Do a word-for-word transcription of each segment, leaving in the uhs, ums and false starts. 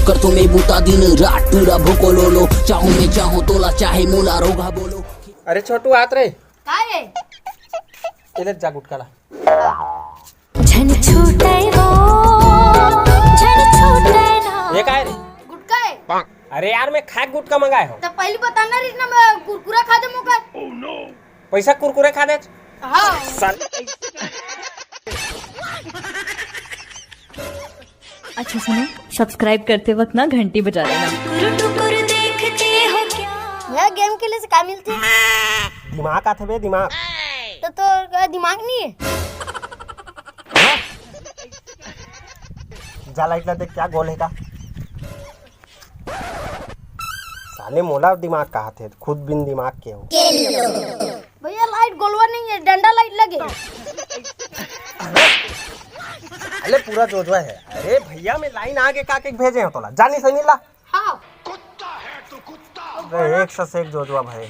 कर तुम्हें बूता दिन रात टूरा भोको लो लो, चाहूँ मैं चाहूँ तोला चाहे मोला रोगा बोलो। अरे छोटू, आत रे। का ये? एले जा गुटका ला। झन छूटे वो, झन छूटे ना। ये काय रे? गुटका है। अरे यार, मैं खाक गुटका मंगाए हूँ। तो पहले बताना रही ना, मैं कुरकुरा खा दे मुकर। पैसा कुरकुरे खा दे। हाँ। साल- अच्छा सुनो, सब्सक्राइब करते वक्त ना घंटी बजा देना। टुकुर टुकुर देखते हो क्या? यह गेम खेले से का मिलते? दिमाग आथे बे, दिमाग। तो तोर का दिमाग नहीं है? जा लाइट ला देख, क्या गोल है का? साले मोला दिमाग कहा थे, खुद बिन दिमाग के हो। भैया, लाइट गोलवा नहीं है, डंडा लाइट लगे। अरे पूरा जोजवा है। अरे भैया, मैं लाइन आगे का के भेजे हो तोला, जानी सनी ला। हाँ। अरे एक से एक जोजवा भाई।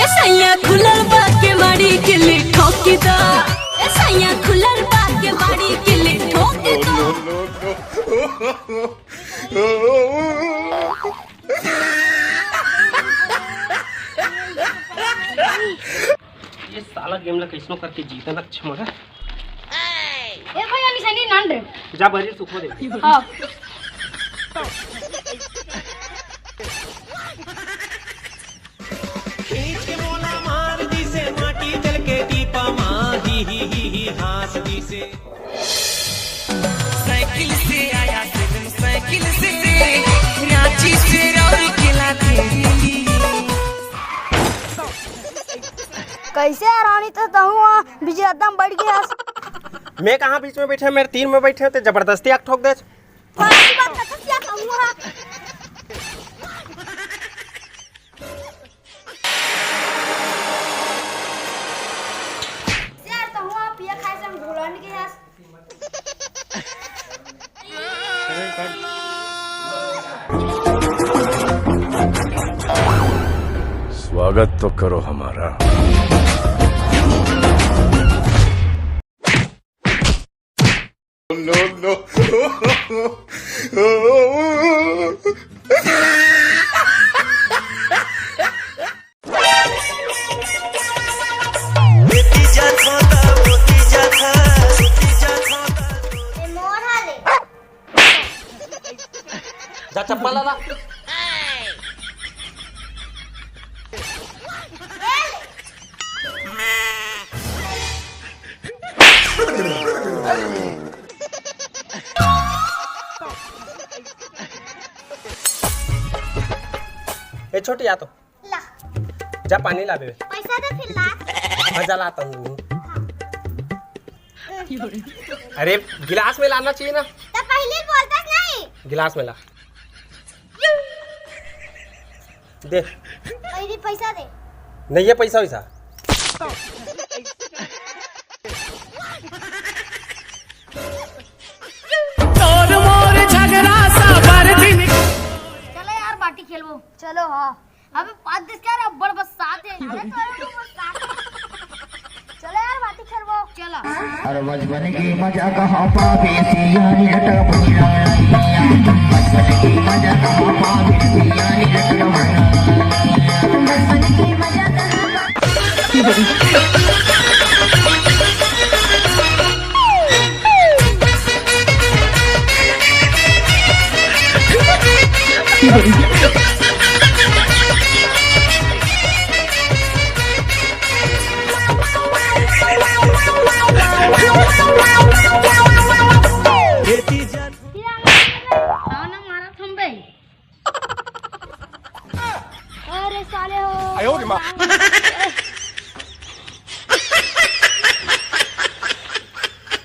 ए सैया खुलल बा के मारी किल्ली ठोकी दा। ए सैया खुलल बा के मारी किल्ली ठोकी दा। ये साला गेम ला कैसनो करके जीतना अच्छा मगर। ए भैया, निशानी नान रे। जा बरी सुखो दे। हाँ। खींच के मोला मार दिसे माटी दल के टीपा मा, ही, ही, ही, ही, हाँस दिसे। साइकिल से आया सिर्फ साइकिल से, रांची से रौर किला तेरी। कैसे यार, रानी तो तहूँ वहाँ बीच एकदम बढ़ गया। मैं कहाँ बीच में बैठे, मेरे तीन में बैठे हो, ते जबरदस्ती आग ठोक दे। फालतू बात करता क्या कहूँ वहाँ? यार, तो हुआ पिया खाए से हम भूलन के यार। स्वागत तो करो हमारा। No, no। जा चप्पल ला ला। ए छोटी, आ तो। ला। जा पानी ला बे। पैसा दे फिर ला। हाँ, जा लाता हूँ। अरे, गिलास में लाना चाहिए ना। तो पहले बोलता नहीं। गिलास में ला। दे। पहले पैसा दे। नहीं है पैसा वैसा। तोर मोर झगड़ा सा बर दिन। चलो यार, बाटी खेलबो। चलो, हाँ। अबे, पाँच दस क्या रे, बड़ बस सात है। अरे, तो अरे, बस सात है। चलो यार, बाटी खेलबो। चला। अरे बचपन की मजा कहाँ पावे सियानी लटा भुइयां। बचपन की मजा कहाँ पावे सियानी लटा भुइयां। बचपन की मजा कहाँ पावे। आओ ना, मारा थम बे। अरे साले हो। आयो रे माँ।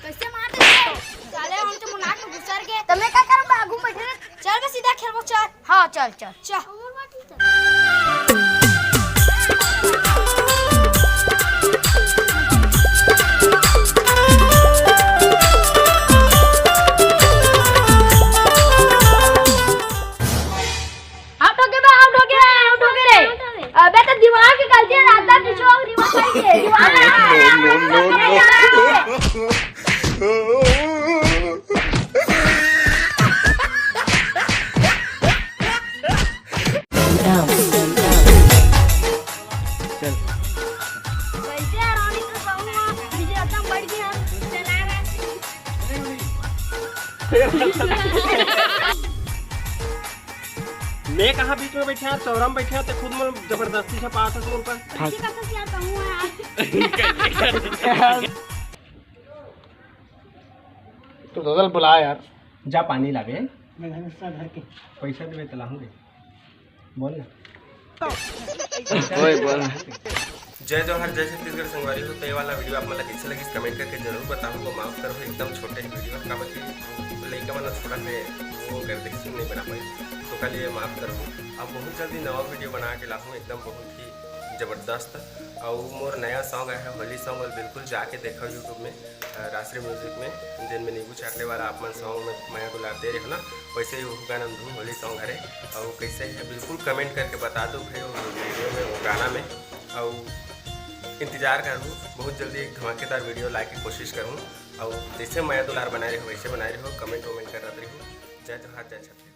कैसे मार दे? साले हम तो मुनाक में घुसर गए। तो मैं क्या करूँ? आगू बैठे रहे। चल बे, सीधा खेलबो, चल। हाँ, चल, चल। चल। आउट हो गए बे, आउट हो गए, आउट हो गए रे। अबे तो दिमाग की गलती है, रात भर पीछे हो, दिमाग सही है, दिमाग। No, no, no, no। मैं कहाँ बीच में बैठे हँव, चौरा में बैठे हँव, ते खुद में जबरदस्ती से पास है मोर ऊपर। तो ददल बुला यार। जा पानी लाबे। पैसा देबे त लाहूँ रे। बोल ना। ओए, बोल ना। जय जोहार, जय छत्तीसगढ़ संगवारी हो। तो ये वाला वीडियो आप मन ला कैसे लगिस, कमेंट करके जरूर बताहू। वो माफ करहू, एकदम छोटे वीडियो, काबर कि लइका मन छोटा है, वो कर दे, नहीं बना पाए, तो कल ये माफ करहू। अब बहुत जल्दी नवा वीडियो बना के लाहूँ, एकदम बहुत ही जबरदस्त। और मोर नया सॉन्ग है होली सॉन्ग, और बिल्कुल जाके देखो YouTube में, अ, राजश्री म्यूजिक में, जेन में नींबू चाटले वाला आप मन सॉन्ग में मया दुलार दे रहे हो ना, वैसे ही वो गाना धूम होली सॉन्ग हरे। और कैसे है बिल्कुल कमेंट करके बता दो भाई, वो वीडियो में, वो गाना में। और इंतजार करूँ, बहुत जल्दी एक धमाकेदार वीडियो लाए के कोशिश करूँ। और जैसे मया दुलार बनाए रहे हो, वैसे बनाए रहे हो, कमेंट वमेंट करत रहे हो। जय जोहार, जय छत्तीसगढ़।